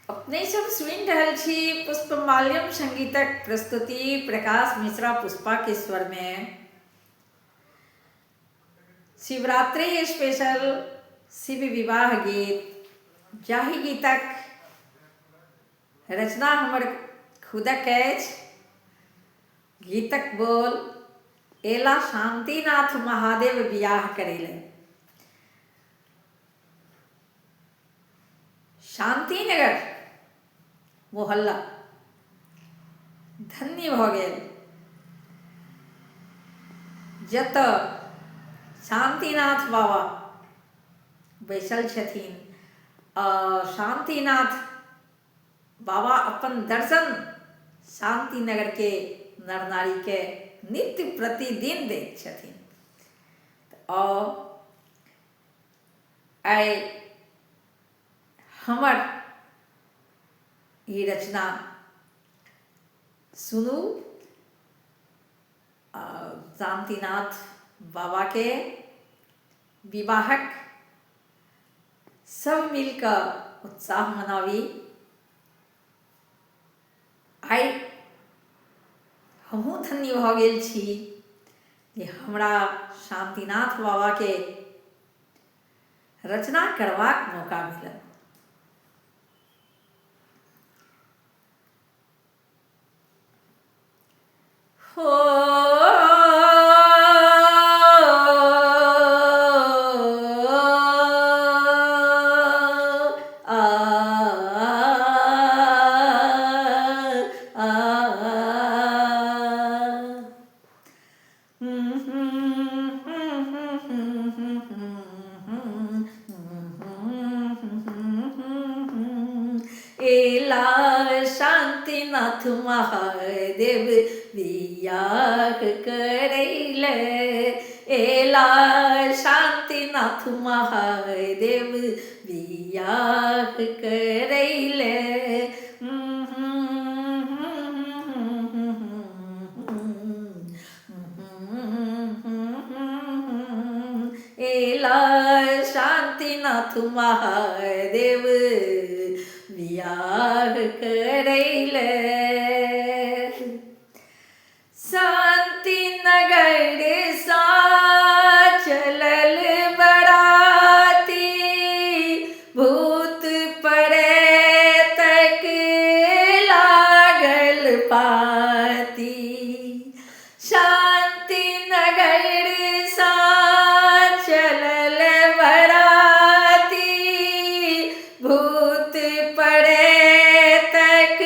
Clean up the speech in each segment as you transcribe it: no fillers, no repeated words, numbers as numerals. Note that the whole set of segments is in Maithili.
अपने सब सुनि रहल छी पुष्पमाल्यम संगीतक प्रस्तुति प्रकाश मिश्रा पुष्पा के स्वर में शिवरात्रि स्पेशल शिव विवाह गीत जाहि गीतक रचना हमर खुदक अछि गीतक बोल एला शान्तिनाथ महादेव बियाह करै लए शान्तिनगर मोहल्ला धन्य भऽ गेल जतऽ शान्तिनाथ बाबा बैसल छथिन आ शान्तिनाथ बाबा अपन दर्शन शान्तिनगरके नर नारीके नित्य प्रतिदिन दैत छथिन। तऽ आउ आइ हमर ई रचना सुनू आ शान्तिनाथ बाबाके विवाहक सब मिल कऽ उत्साह मनाबी। आइ हमहूँ धन्य भऽ गेल छी जे हमरा शान्तिनाथ बाबाके रचना करबाक मौका मिलल। हो आ आ एला शान्तिनाथ महादेव बियाह करैले एला शान्तिनाथ महादेव बियाह करैले। एला शान्तिनाथ महादेव बियाह करैले। शान्ति नगर सा चलल बराती भूत परेतक लागल पाती। शान्ति नगर सा चलल बराती भूत परेतक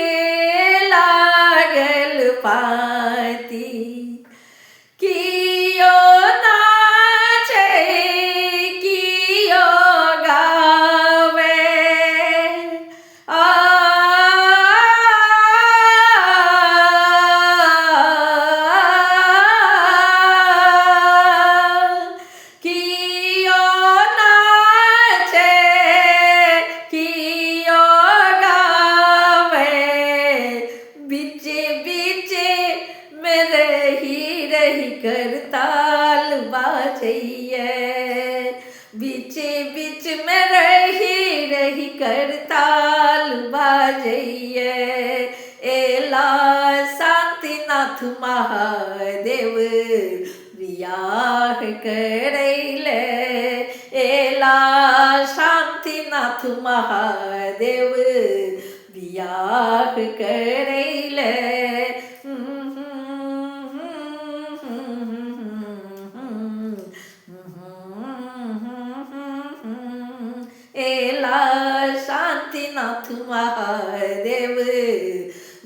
लागल पाती। कियो नाचै कियो गावे आ कियो नाचै कियो गावे बीच बीच मे रही रही करताल बाजैये बीच बीच मे रही रही करताल बाजैये। एला शान्तिनाथ महादेव बियाह करैले एला शान्तिनाथ महादेव बियाह करैले। एला शान्तिनाथ महादेव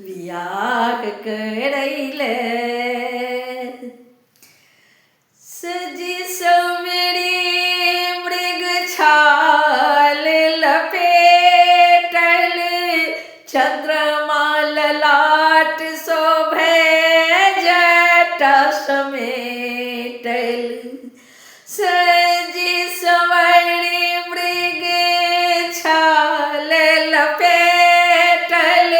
बियाह करैले। सजी सवेरे मृग छाल लपेटल चंद्रमा ललाट शोभे जटा समेटल। सजी सवरी मृग छाल लपेटल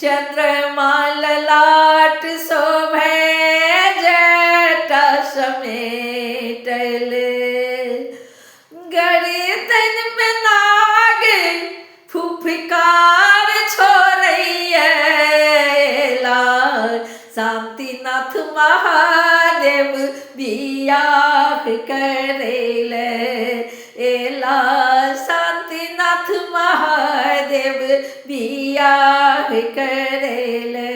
चंद्रमा ललाट शोभे जटा समेटल। गर्दन में नाग फुफकार शान्तिनाथ महादेव बियाह करैले एला, शान्तिनाथ महादेव बियाह करैले।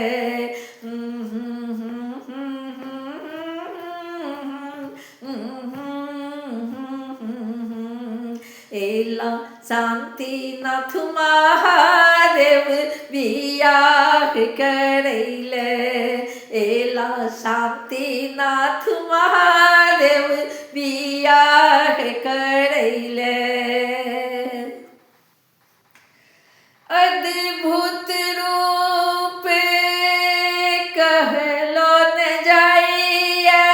एला शान्तिनाथ महादेव बियाह करैले, एला शान्तिनाथ महादेव बियाह करैले। अद्भुत रूप कहलो न जाइए,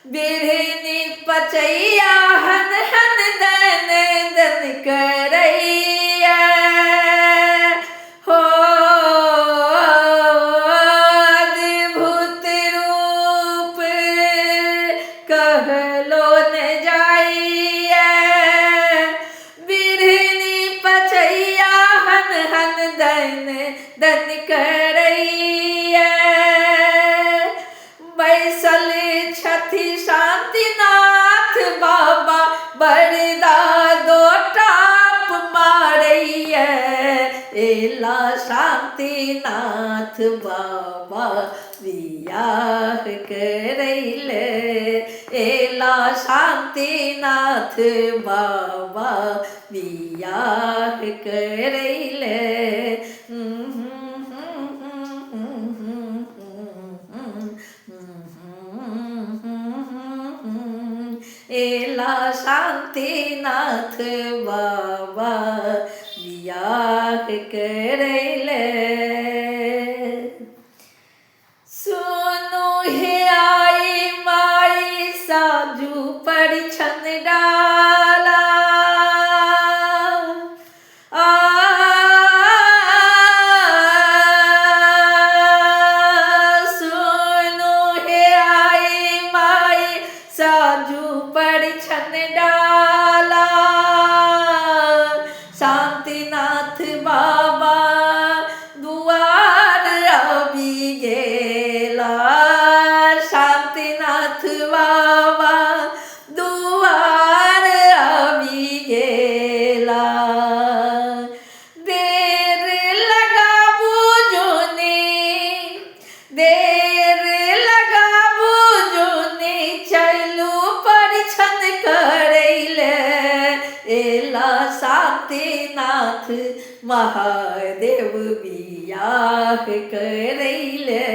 बिरहनी पचैया हन हन दन दन करैया हो। अद्भुत रूप कहलो न जाइए, बिरहनी पचैया हन हन दन दन करैया। बैसल छथि शान्तिनाथ बाबा बरदा दो टाप मारैया, एला शान्तिनाथ बाबा बियाह करैले, एला शान्तिनाथ बाबा बियाह करैले। एला शान्तिनाथ बाबा बियाह करैले। सुनु हे आई माई साजू परिछन डाला, आ सुनु हे आई माई साजू परिछन डाला, शान्तिनाथ बाबा दुआर आबि गेला, शान्तिनाथ बाबा दुआर आबि गेला। देर लगाबू जुनी, देर लगाबू जुनी, चलू परिछन करैले, एला शान्तिनाथ महादेव बियाह करैले,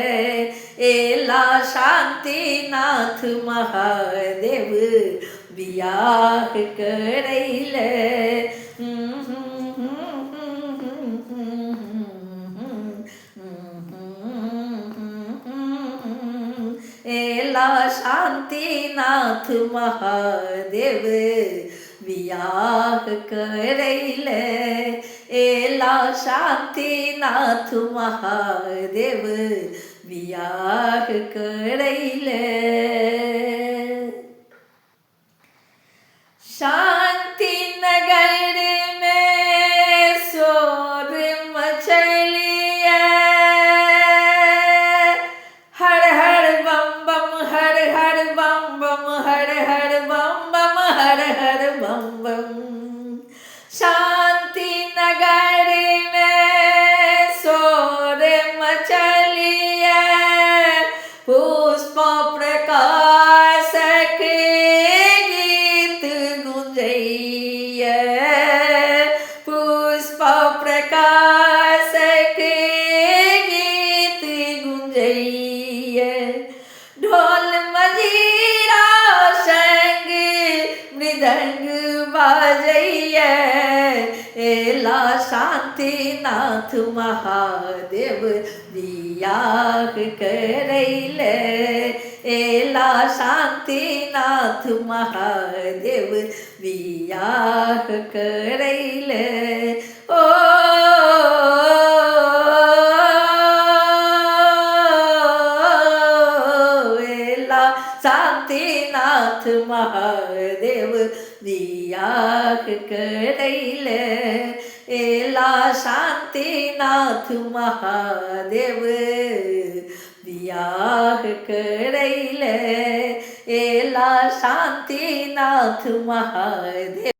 एला शान्तिनाथ महादेव बियाह करैले। एला शान्तिनाथ महादेव बियाह करैले, एला शान्तिनाथ महादेव बियाह करैले। शान्ति नगर में शोर मचलिए, हर हर बम बम हर हर बम बम हर हर बम बम हर हर बम बम। शान्ति नगर में शोर मचलिए, पुष्प प्रकाशक गीत गुंजैये, पुष्प प्रकाशक गीत गुंजैये। ढोल मजीरा संग मृदंग बाजैये, एला शान्तिनाथ महादेव बियाह करैले, एला शान्तिनाथ महादेव बियाह करैले। ओ एला शान्तिनाथ महादेव बियाह करैले, एला शान्तिनाथ महादेव बियाह करैले एला शान्तिनाथ महादेव।